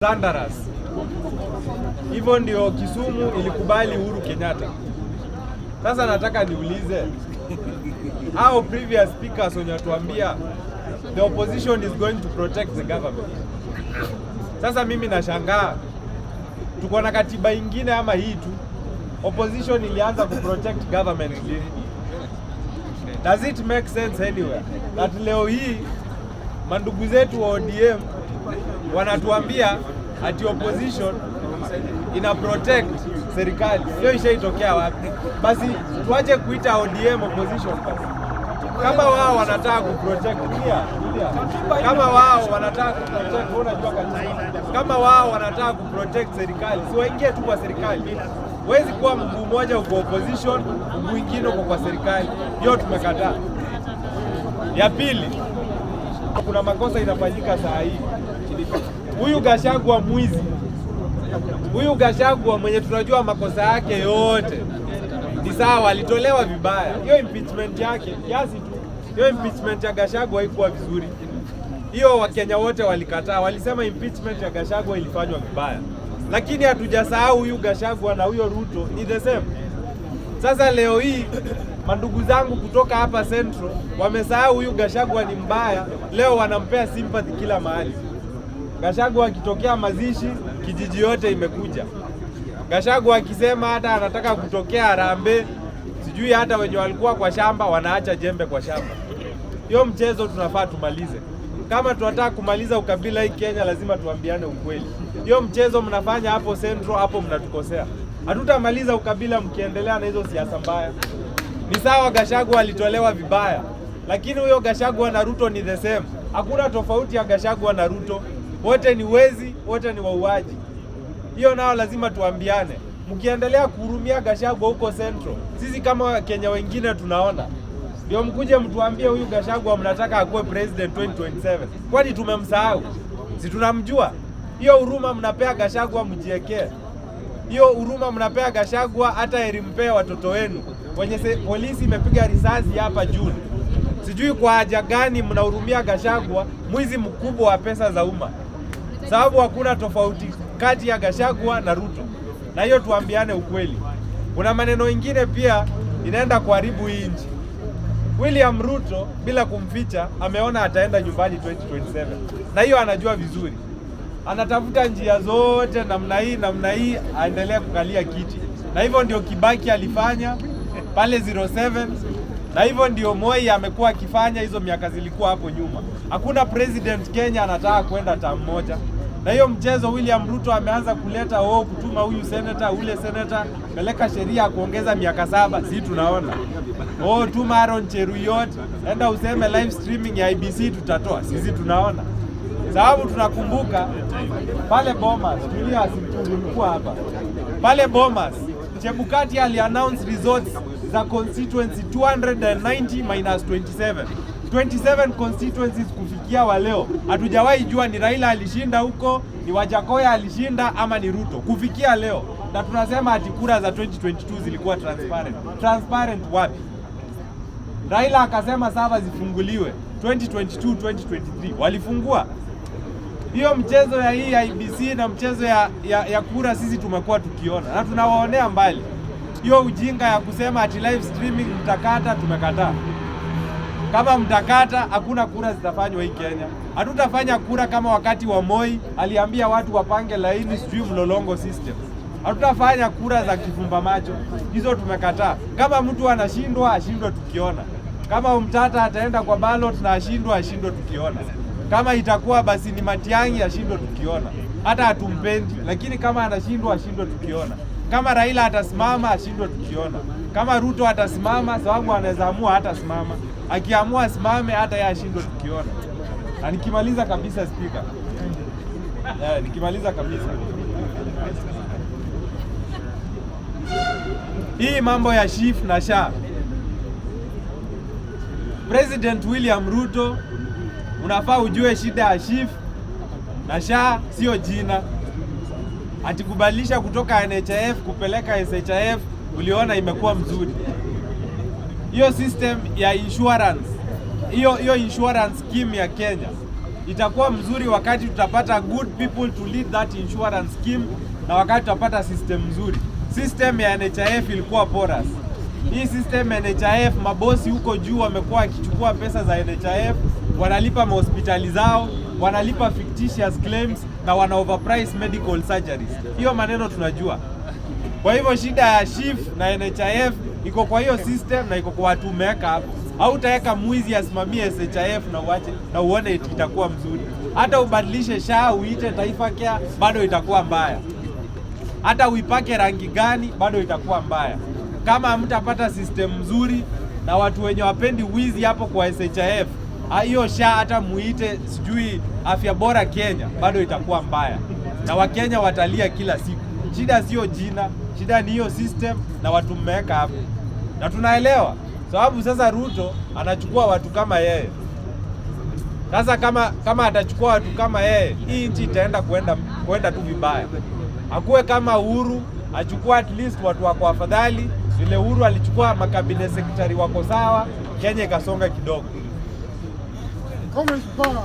Thunderous. Hivyo ndio Kisumu ilikubali Uhuru Kenyatta. Sasa nataka niulize hao previous speakers wenye watuambia the opposition is going to protect the government. Sasa mimi nashangaa, tuko na katiba ingine ama hii tu? Opposition ilianza kuprotect government lini? Does it make sense anywhere that leo hii mandugu zetu wa ODM wanatuambia ati opposition ina protect serikali? Hiyo ishaitokea wapi? Basi tuache kuita ODM opposition basi. Kama wao wanataka kuprotect, tulia, tulia. Kama wao wanataka kuprotect, wewe unajua katiba. Kama wao wanataka kuprotect serikali, si waingie tu kwa serikali. Huwezi kuwa mguu mmoja uko opposition, mguu mwingine uko kwa serikali. Hiyo tumekataa. Ya pili, kuna makosa inafanyika saa hii. Huyu Gachagua mwizi, huyu Gachagua mwenye tunajua makosa yake yote ni sawa, alitolewa vibaya. Hiyo impeachment yake kiasi tu, hiyo impeachment ya Gachagua haikuwa vizuri. Hiyo Wakenya wote walikataa, walisema impeachment ya Gachagua ilifanywa vibaya, lakini hatujasahau huyu Gachagua na huyo Ruto ni the same. Sasa leo hii mandugu zangu kutoka hapa Central wamesahau huyu Gachagua ni mbaya, leo wanampea sympathy kila mahali. Gachagua akitokea mazishi, kijiji yote imekuja. Gachagua akisema hata anataka kutokea harambee, sijui hata wenye walikuwa kwa shamba wanaacha jembe kwa shamba. Hiyo mchezo tunafaa tumalize. Kama tunataka kumaliza ukabila hii Kenya, lazima tuambiane ukweli. Hiyo mchezo mnafanya hapo Central, hapo mnatukosea. Hatutamaliza ukabila mkiendelea na hizo siasa mbaya. Ni sawa Gachagua alitolewa vibaya, lakini huyo Gachagua na Ruto ni the same. Hakuna tofauti ya Gachagua na Ruto. Wote ni wezi, wote ni wauaji. Hiyo nao lazima tuambiane. Mkiendelea kuhurumia Gachagua huko Central, sisi kama Wakenya wengine tunaona ndio mkuje mtuambie huyu Gachagua mnataka akuwe president 2027. Kwani tumemsahau? Si tunamjua? Hiyo huruma mnapea Gachagua mjiekee. Hiyo huruma mnapea Gachagua hata heri mpee watoto wenu wenye polisi imepiga risasi hapa June. Sijui kwa haja gani mnahurumia Gachagua, mwizi mkubwa wa pesa za umma, sababu hakuna tofauti kati ya Gachagua na Ruto, na hiyo tuambiane ukweli. Kuna maneno ingine pia inaenda kuharibu hii nchi. William Ruto bila kumficha ameona ataenda nyumbani 2027 na hiyo anajua vizuri, anatafuta njia zote namna hii namna hii aendelee kukalia kiti, na hivyo ndio Kibaki alifanya pale 07 na hivyo ndio Moi amekuwa akifanya hizo miaka zilikuwa hapo nyuma. Hakuna president Kenya anataka kwenda term moja, na hiyo mchezo William Ruto ameanza kuleta oh, kutuma huyu senator ule senator, peleka sheria ya kuongeza miaka 7, si tunaona oh, tuma Aaron Cheruiyot, enda useme live streaming ya IEBC tutatoa, sisi tunaona sababu tunakumbuka pale Bomas, tulia, tulikuwa hapa pale Bomas, Chebukati ali announce results za constituency 290 minus 27 27 constituencies. Kufikia wa leo hatujawahi jua ni Raila alishinda huko, ni Wajackoyah alishinda ama ni Ruto kufikia leo, na tunasema ati kura za 2022 zilikuwa transparent. Transparent wapi? Raila akasema server zifunguliwe 2022 2023, walifungua. Hiyo mchezo ya hii IEBC na mchezo ya kura sisi tumekuwa tukiona na tunawaonea mbali. Hiyo ujinga ya kusema ati live streaming mtakata, tumekataa. Kama mtakata, hakuna kura zitafanywa hii Kenya. Hatutafanya kura kama wakati wa Moi aliambia watu wapange laini, sijui mlolongo system. Hatutafanya kura za kifumba macho, hizo tumekataa. Kama mtu anashindwa, ashindwe tukiona. Kama Omtatah ataenda kwa ballot na ashindwe, ashindwe tukiona. Kama itakuwa basi ni Matiang'i, ashindwe tukiona. Hata hatumpendi, lakini kama anashindwa, ashindwe tukiona. Kama Raila atasimama, ashindwe tukiona. Kama Ruto atasimama, sababu anaweza amua hatasimama, akiamua asimame, hata yeye ashindwe tukiona. Na nikimaliza kabisa, Spika, yeah, nikimaliza kabisa hii mambo ya SHIF na SHA, President William Ruto, unafaa ujue shida ya SHIF na SHA sio jina. Ati kubadilisha kutoka NHIF kupeleka SHIF, uliona imekuwa mzuri. Hiyo system ya insurance, hiyo hiyo insurance scheme ya Kenya Itakuwa mzuri wakati tutapata good people to lead that insurance scheme na wakati tutapata system mzuri. System ya NHIF ilikuwa porous. Hii system ya NHIF, mabosi huko juu wamekuwa wakichukua pesa za NHIF, wanalipa mahospitali zao, wanalipa fictitious claims na wana overprice medical surgeries. Hiyo maneno tunajua. Kwa hivyo shida ya SHIF na NHIF iko kwa hiyo system na iko kwa watu umeweka hapo. Hautaweka mwizi asimamie SHIF na uache na uone eti itakuwa mzuri. Hata ubadilishe SHA uite Taifa Care bado itakuwa mbaya. Hata uipake rangi gani bado itakuwa mbaya. Kama hamtapata system mzuri na watu wenye wapendi wizi hapo kwa SHIF, hiyo SHA hata muite sijui Afya Bora Kenya bado itakuwa mbaya, na Wakenya watalia kila siku. Shida sio jina, shida ni hiyo system na watu mmeweka hapo, na tunaelewa sababu. Sasa Ruto anachukua watu kama yeye. Sasa kama atachukua watu kama yeye, hii nchi itaenda kuenda tu vibaya. Akuwe kama Uhuru, achukua at least watu wako afadhali. Vile Uhuru alichukua macabinet secretary wako sawa, Kenya ikasonga kidogo. Comrades power.